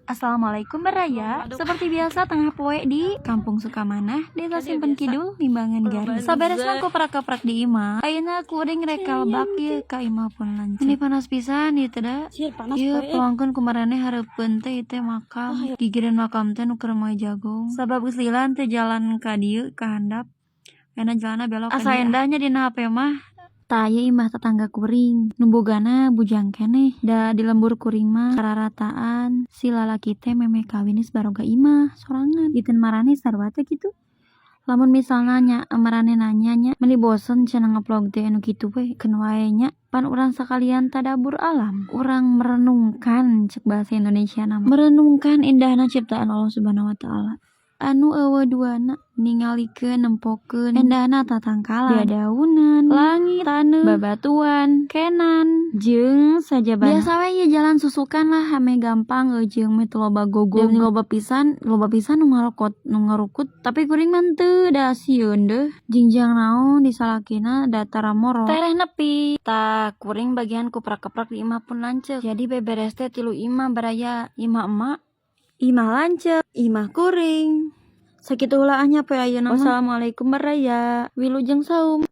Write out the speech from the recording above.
Assalamualaikum, baraya. Aduh. Seperti biasa, tengah poe di Kampung Sukamanah, Desa Kan ya Simpen biasa. Kidul, Limbangan Garut. Saberesna kuprak-keprak di imah, ayeuna kuring rek kalebak ieu ka imah pun lanceuk. Ini panas pisan ieu teh da. Sir, panas Ieu poe. pelangkeun ku maraneh hareupeun teh, ieu teh makam. Gigireun makam teh nu keur moe jagong. Sabab geus lila teu jalan ka dieu ka handap. Ayeuna jalanna belok ka. Asa endahnya dina HP mah. Tah, ieu imah tetangga kuring. Nu bogana bujang keneh. Da di lembur kuring mah kararataan si lalaki teh memeh kawin geus baroga imah sorangan. Iteun maraneh sarua teh kitu? Lamun misalna nya maraneh nanya nya, "Meni bosen cenah ngevlog teh anu kitu we?" Keun wae nya, pan urang sakalian tadabur alam. Urang merenungkan, cek bahasa Indonesia na mah. Merenungkan indahna ciptaan Allah Subhanahu wa Ta'ala. Anu euweuh duana, ningalikeun, nempokeun endahna tatangkalan, dadaunan, langit, taneuh, babatuan, kenan, jeung sajabana. Biasa we ieu jalan susukan lah, ameh gampang jeung meh teu loba gogog. Da loba pisan nu ngarokot, nu ngarukut, tapi kuring mah henteu, da sieun deuh. Jingjang naon disalakina da tara moro. Tereh nepi. Tah, kuring bagian kuprak-keprak di imah pun lanceuk. Jadi beberes teh tilu imah, baraya, imah emak, imah lanceuk, imah kuring. Sakitu heula nya poe ayeuna mah. Wassalamualaikum, baraya. Wilujeng saum.